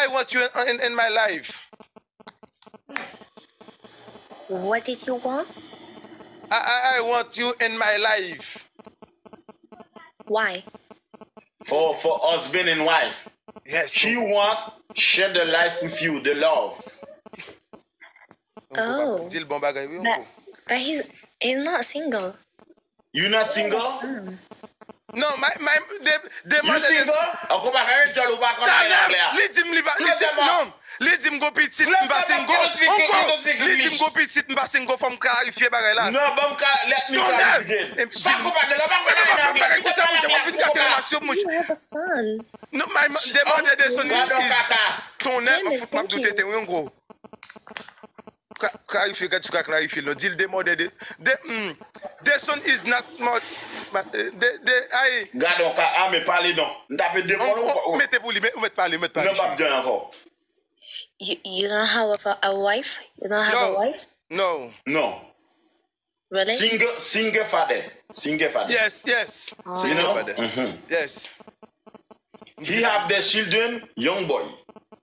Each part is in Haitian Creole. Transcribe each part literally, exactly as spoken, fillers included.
I want you in, in, in my life. What did you want? I, I, I want you in my life. Why? For for husband and wife. Yes. She want share the life with you, the love. Oh. Di l bon bagay, wi, But, Onko. But he's he's not single. You not single? Um, Non, my, my, de, de, You single? Onko pa fè djòl ou pa konn anyen anglè a. Li di m li pa, li di m non. Li di m gon pitit, m pa single. Onko, li di m gon pitit, m pa single, fò m klarifye bagay la. Non, bon, let me clarify. Sa konpa de la pa konn anyen anglè. Bagay konsa, mwen vin gate relasyon, mwen. You have a son. Non, my, the mother, the son is, Gadon is kaka. Ton nè, Goodness, m ap thank you. Doute te, wi, Onko. Ka- Klarifye, gad si w ka klarifye l non. Di l the mother, the, the, mm, the son is not more, but, eh, the, the, ay, Gadon ka, a men pale non. M tape de fò Onko, mete pou li, ou mèt pale, ou mèt pale. Non, pa p di anyen ankò. You you don't have a, a wife? You don't have a No. Wife? No. Non. Really? Single, single father. Single father. Yes, yes. You Single know? father. Mhm. Yes. He have the children, young boy.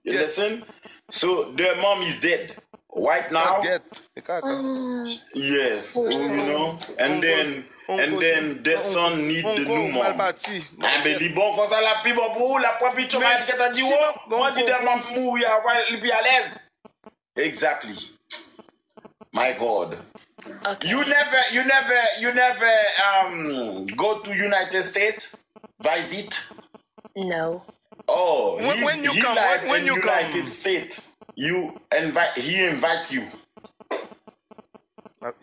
You Yes. Listen? So their mom is dead. Right now, Not yet. E kaka. Um, yes, you know, and then and then the son need the new Mal mom. pati. Ah, ben, li bon konsa, la pi bon pou ou, la pran pichon, Men, mal kèt an di si wo, bon, bon, mwen di bon. Dè mwen mouri a, wè, li pi alèz. Exactly. My God. Okay. You never, you never, you never um go to United States, visit. No. Oh, When- he, when you he come, live when- when in you come. United States, you invite, he invite you.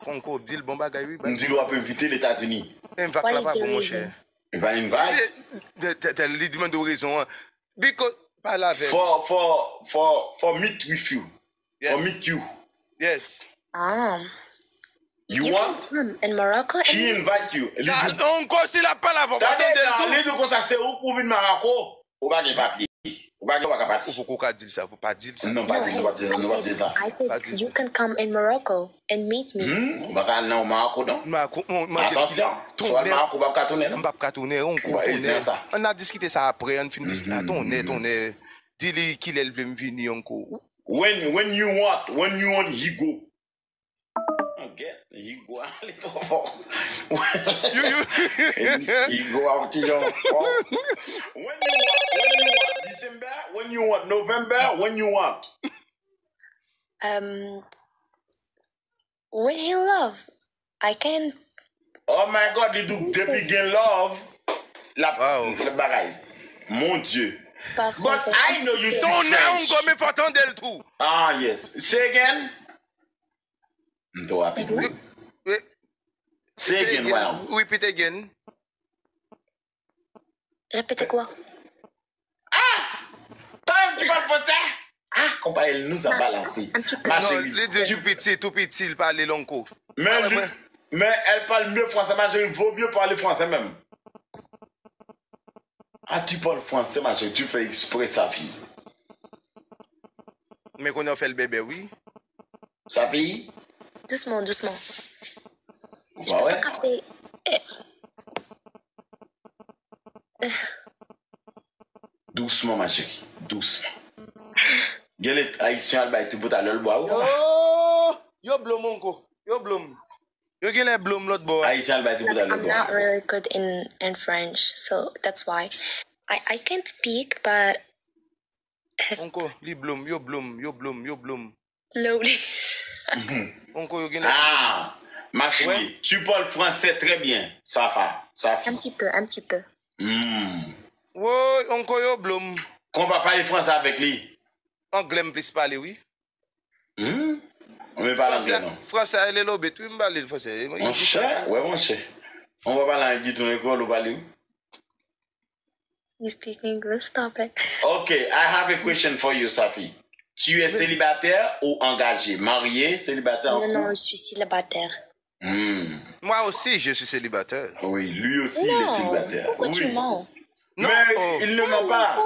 Onko, di l bon bagay, wi. M di l w ap envite l Etazini. Invite What la is pa the bon, mon reason? chè. E pa invite. De- de- de- Li demande w rezon an. Because, pale avè l. For, for, for, for meet with you. For Yes. Meet you. Yes. Um, You you want? Can come in Morocco She and invite you. Li Ta- di, Onko, si l ap pale avè w, pa tande tande l non, tou. Li di konsa se ou k pou vin Maroko. Ou pa gen papye. Ou pa gen, ou pa ka pati. Ou poko ka di l sa, pa di l sa. Non, pa di, nou p ap di, nou p ap di sa. I Pas said du you tout. Can come in Morocco and meet me. Hmm? Ou pa ka al nan Maroko non. Maroko, mwen, mwen, Atansyon. Si w al Maroko, ou p ap ka tounen M non. p ap ka tounen, Onko, Bon, e se tounen. sa. Ann a diskite sa apre, ann fin diskite. Mhm. Tounen, tounen. Di li kilè l vle m vini, Onko. When, when you want, when you want, he go. Oh, get, he go. Li twò fò. You, you. He go out, he go fò. When you want, when you want, December, when you want, November, when you want. Um, when he love, I can. Oh my God, li di depi gen love, la, Wow. La bagay. Mon Dieu. Pas But I know you speak Ton nè, French. Onko, men fò tande l tou. Ah, yes. Say again. M twò rapid. Again? Wi, Say again, wow. Repeat again. Répétez quoi? Ah! Quand même, tu parles français? Ah, konpayèl nou sa balanse. Un petit peu. Ma Non, chérie, li di tu tou piti, tou piti, l pale l, Onko. Mais, Ah, lui- ouais. Mais elle parle mieux français, ma chérie, il vaut mieux parler français même. Ah, tu parles français, ma chérie, tu fais exprès, sa fille. Men konnen w fè l bèbè, wi. Sa fille? Doucement, doucement. Bah ouais. Kapte. Eh, Dousman, ma chérie, dousman. Gen lè Ayisyen al bay ti bout a lòl bwa ou. Yo, yo blom, Onko. Yo blom. Yo genlè blom lòt bò a. Ayisyen al bay ti bout a lòl I'm bwa. Not really good in in French, so that's why I I can speak, but Onko, li blom, yo blom, yo blom, yo blom. Slowly. Onko, yo genlè. Ah, ma chérie, tu parles français très bien. Ça va, ça va. Un petit peu, un petit peu. Hmm. Woy, Onko, yo blom. Konpa pale franse avèk li. Anglè m plis pale, wi. Hmm? Ou vle pale anglè non? Franse a, e lelo bit, wi, m pale franse. Monchè, wè monchè. Ou pa pale anglè ditou, nan lekòl ou pale wi. You speak English? Stop it. Okay, I have a question for you, Safi. Tu es célibataire ou engagé? Marié, célibataire, en Non, non, couple? Je suis célibataire. Hmm. Moi aussi, je suis célibataire. Oui, lui aussi, il est Non, célibataire. Pourquoi tu Oui. mens? Non, Mais oh. il ne ment pas.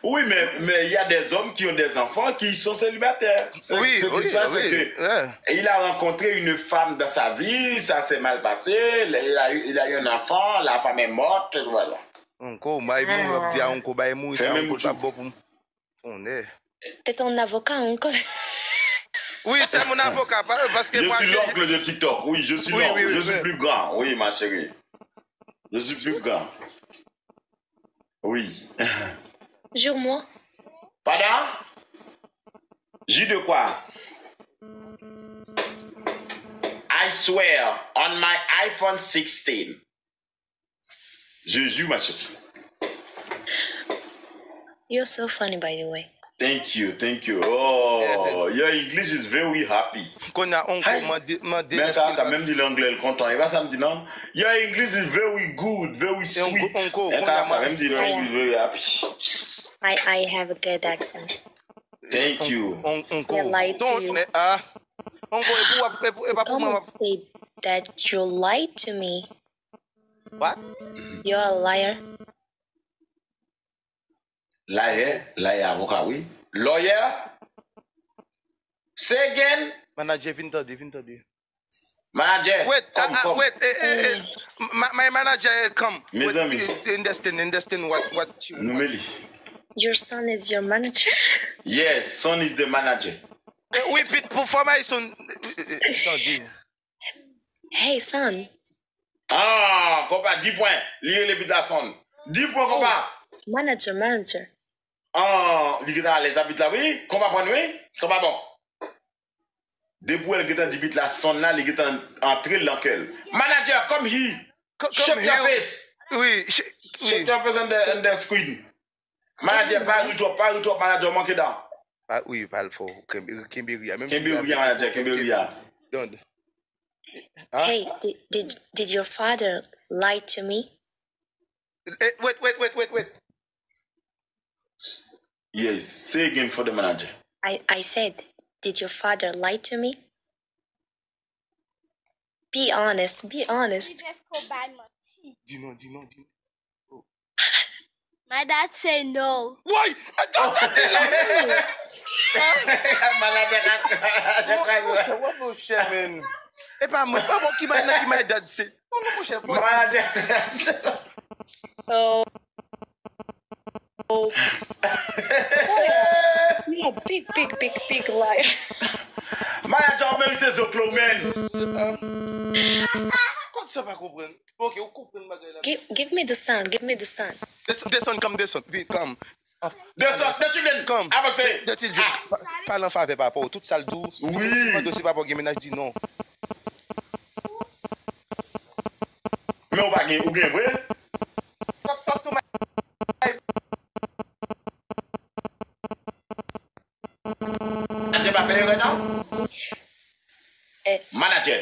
Oui, mais, mais il y a des hommes qui ont des enfants qui sont célibataires. C'est- Oui, ce qui oui, se passe, oui, c'est que ouais. il a rencontré une femme dans sa vie, ça s'est mal passé, il a, eu- il a eu un enfant, la femme est morte, voilà. Onko, bay moun w ap di a, Onko, bay moun Fè sa, menm Onko, l pa bouch ou. Bon pou m. Tonnè. T'es ton avocat encore. Oui, c'est mon avocat, pa- parce que Je moi, suis je- l'oncle de TikTok. Oui, je suis Oui, l'oncle. oui, oui, Je suis oui. Plus grand. Oui, ma chérie. Je suis plus grand. Oui. Jure-moi. Pada? Jus de quoi? I swear on my iPhone sixteen. Je jure, ma chérie. You're so funny, by the way. Thank you, thank you. Oh, your English is very happy. Konya onko Hey. Mande mande Men ka ka menm di l anglè l kontan. E pa sa m di non. Your English is very good, very E onko- sweet. onko- Men ka konya ka mande- menm di l English very happy. I, I have a good accent. Thank you. Onko They lied to Don't- you. eh, ah. Onko e pou wap- e pou- e pa pou Come mwen on, wap- say that you lied to me. What? You're a liar. Liar, liar avoka wi. Lawyer. Say again. Manager vin tande, vin tande. Manager. Wait, Come, ah, ah, come. Wait, eh, eh, eh. My, my manager, eh, come. Mes Wait, amis. eh, understand, understand what what you Nou meli. Your son is your manager? Yes, son is the manager. Eh, oui, pit pou fò may son. Eh, eh, eh, Tande. Hey, son. Ah, konpa, di pwen. Li rele pit la son. Di pwen, konpa. Manager, manager. Ah, li gentan alèz a pit la, wi. Konpa pran, wi. Konpa bon. Depi w wè l gentan di pit la son la, li gentan antre l nan kè l. Manager, come here. Co- Shut come your here. Face. Oui, sh- Shut oui. Your face and the, and the screen. Manager, pa ri twòp, pa ri twòp, manager, manke dan. Pa, oui, pa l fò. Kenbe kenbe ri a. Menm si Kenbe ri a ri a, manager, kenbe ri a. Donde. Ah. Hey, did, did, did your father lie to me? Eh, wait, wait, wait, wait, wait. Yes, say again for the manager. I, I said, did your father lie to me? Be honest, be honest. Li just ko bay manti. Di non, di non, di non. My dad say no. Woy! Don't say that! Manager ka What bullshit, what bullshit, man? E pa mwen, pa mwen ki may nan ki may dad se. Non, non, mon chè, Manager. Oh. Oh. You're a big, big, big, big liar. Manager, ou merite zoklo, man. Kòm sa pa konprann. Ok, ou konprann bagay la. Give, give me the sound, give me the sound. Desann, desann, come, desann. Pi, come. Desann, the children. Come. Avanse. Dèti Djou, pa- pale an favè papa w. Tout sa l di w. Wi. Si mande w si papa w gen mennaj, di non. Men ou pa gen, ou gen vre? Talk, talk to my Manager pa fè erè non? Eh. Manager.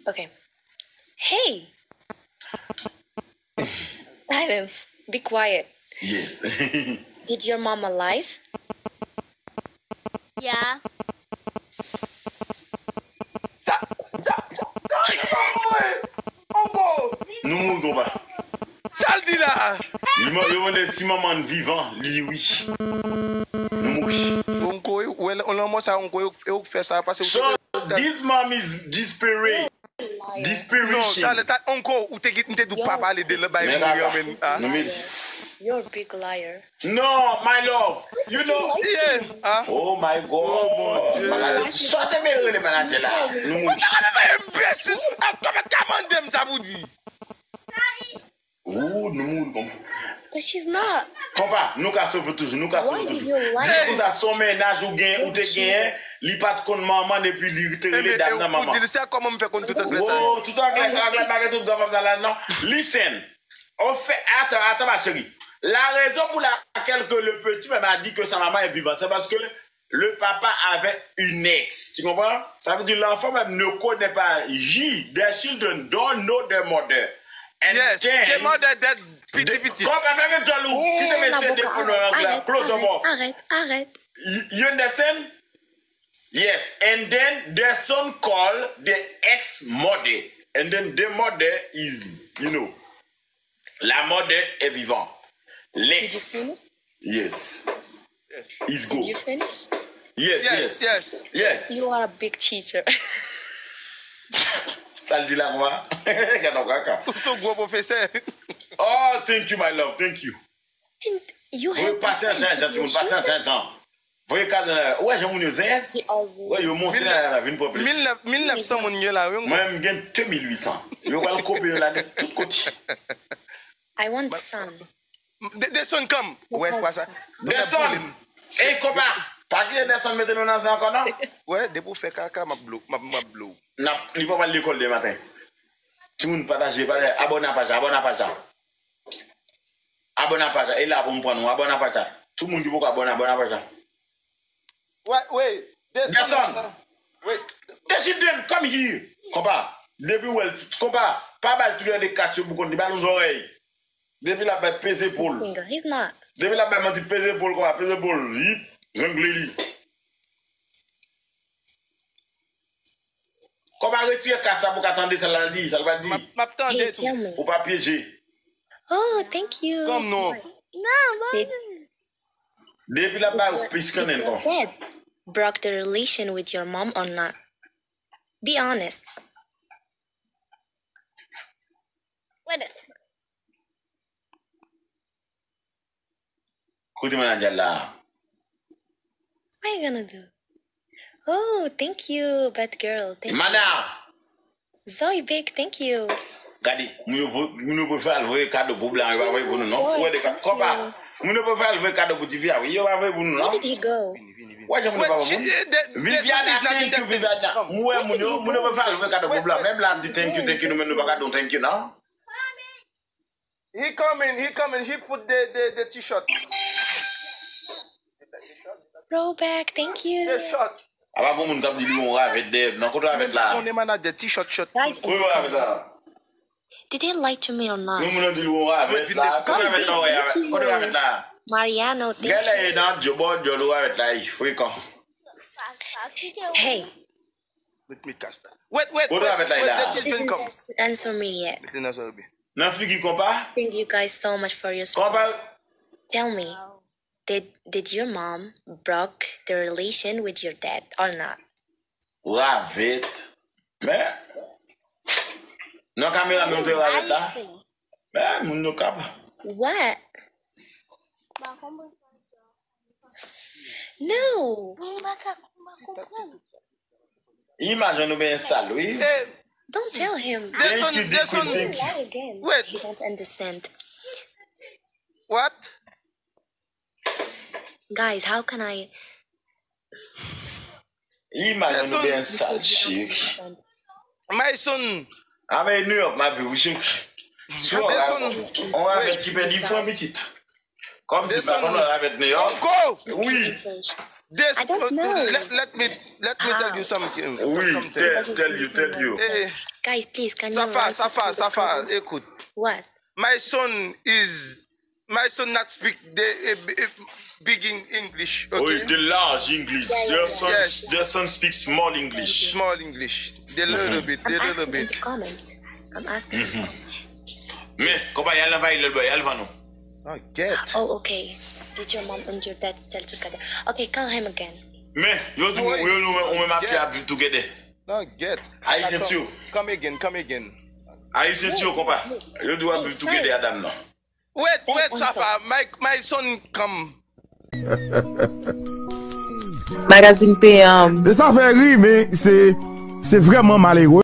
Okay. Hey! Silence. Be quiet. Yes. Did your mom alive? Yeah. Sa, sa, sa, sa, sa, sa, Onko, Nou mouri konpa. Sa l di la. Li man- yo mande si manman n vivan, li di wi. Nou mouri. Onko, ou wè lanmò sa, Onko, yo, yo fè sa, paske So, this mom is desperate. Non, Desperation. talè, ta, Onko, ou te, m te di w pa pale de l bay Men mouri kaka. An men, ah. Nou medi. You're a big liar. No, my love. You know. Yeah, ah. Oh my God. Oh, mon Dieu. Manager. Sa te meri le manager la. Nou mouri. Enbesil. Ah, kòman ka mande m sa pou di? Ooh, nou mouri konpa. But she's not. Konpa, nou ka sove toujou, nou ka sove toujou. Why you lie? Di konsa son mennaj ou gen, ou te genyen, li pa t konn manman epi li te rele dam nan manman. Di l sa kòman m fè konn tout anglè sa. Wow, tout anglè, anglè pa gen tout grann fanm sa la non. Listen. Ou fè, attends, attends ma chérie. La raison pour laquelle que le petit même a dit que sa maman est vivante, c'est parce que le papa avait une ex. Tu comprends? Ça veut dire l'enfant même ne connaît pas. He, their children don't know their mother. And Yes, then, the mother dead piti piti. Konpa, fèmen djòl ou. Kite mesye defann nan lang la. Close your mouth. Arrête, arrête. You, you understand? Yes. And then their son call the ex mother. And then the mother is, you know, la mother est vivante. Did you L'ex. finish? Yes. Yes. Is go. Did you finish? Yes, Yes, yes. Yes. Yes. You are a big cheater. Sa l di la konpa. Gade yon kaka. Ou se yon gwo pwofesè. Oh, thank you, my love. Thank you. And you Wi, have pase an pretend jan, to be a timoun, pase an cheater? jan, jan. Voye kado nan la. Ou wè jan moun yo zenyèz? Wè, yo monte nan la, vin pran plis. Mil nèf, mil nèf san moun gen la, wi. Mwen menm gen de mil uit san. Yo pral kope yo lage tout kote. I want some. De-, Deson, come. Wè, fwa sa. Deson! Ey, konpa! Pa kite Deson mete nou nan zen ankò, non? Wè, depi w fè kaka, m ap blo-, m ap, m ap blow. N ap, li pa pral lekòl demen maten. Timoun, pataje, pataje, abòne a paj la, abòne a paj la. Abòne a paj la. E la pou m pran nou, abòne a paj la. Tout moun ki poko abòne, abòne a paj la. Wè, wè, Deson. Deson. Wè. The children, come here. Konpa, depi w wè l, konpa, pa ba l tou lè de kas yo pou konn li, ba l yon zòrèy. Depi l ap bay peze pol. Finger. He's not. Depi l ap bay manti peze pol konpa, peze pol. Yip, zangle li. Konpa retire kas sa pou ka tande sa l al di, sa l pral di. M ap, m ap tande tou. Hey, tell me. Ou pa pyeje. Oh, thank you. Kòm non. Did, Depi l ap bay ou pis kannen l konpa. Did your dad broke the relation with your mom or not? Be honest. What is? Kote manager la? What you gonna do? Oh, thank you, bad girl. Thank you. Mana! Zoe Big, thank you. Gade, moun yo vo-, moun yo prefere al voye kado pou blan, yo pa voye pou nou, non. Ou wè de ka-, konpa. Moun yo prefere al voye kado pou tifi a, wi, yo pa voye pou nou, non. Where did he go? Wè jan moun yo pa voye pou nou. Viviana, thank you, Viviana. Mwen wè moun yo, moun yo prefere al voye kado pou blan. Menm la, m di thank you, thank you, nou menm nou pa ka di thank you, non. He coming, he coming, he put the, the, the t-shirt. Throwback, thank you. The shirt. Apa gon moun k ap di li yon ravèt dèyè m nan? Kote ravèt la? Konnen manager, t-shirt, shirt. Kote ravèt la? Did he lie to me or not? Yon moun ap di li yon ravèt la. Kote ravèt la? Kote ravèt la? Mariano, thank you. Gèlè e nan djòbò djòl ou ravèt la, frekan. Hey. Let me cast that. Wait, wait, wait, wait, the children come. Didn't answer me yet. Didn't answer me. Nan figi konpa? Thank you guys so much for your support. Konpa. Tell me, did, did your mom broke the relation with your dad or not? Ravèt. Men, nan kamera men w te ravèt la. Men, moun yo kap. What? No. Imaj an nou byen sal, wi. Don't tell him. Thank you, Dick Queen, thank you. Why again? Wait. He don't understand. What? Guys, how can I? Imaj an nou byen sal, cheri. My son. Ame New York, m ap viv, wi, cheri. Sou on ravèt ki pèdi fran pitit. Kòmsi m pa konn ravèt New York. Wi. This, I don't know. Let, let me, let me tell you something. Wi, tell, tell you, tell you. Guys, please, can you write it in the comments? Safa, Safa, Safa, écoute. What? My son is, my son not speak the, eh, b-, eh, big in English, okay? Oh, the large English. Yeah, yeah, yeah. Their son, yes. Their son speaks small English. Small English. The little bit, the little bit. I'm asking in the comments. I'm asking in the comments. Men, konpa, y al anvayi lòt bò, y al vann ou. Oh, get. Oh, okay. Did your mom and your dad still together? Okay, call him again. Men, yo di w, yo di w, ou menm ak fi a ap viv together. No, get. Ayisyen ti yo. Come again, come again. Ayisyen ti yo, konpa. Yo di w ap viv together a dam nan. Wait, wait, Safa. My, my son come. Magazine Payam. E sa fè ri, men se, se vrèman malere.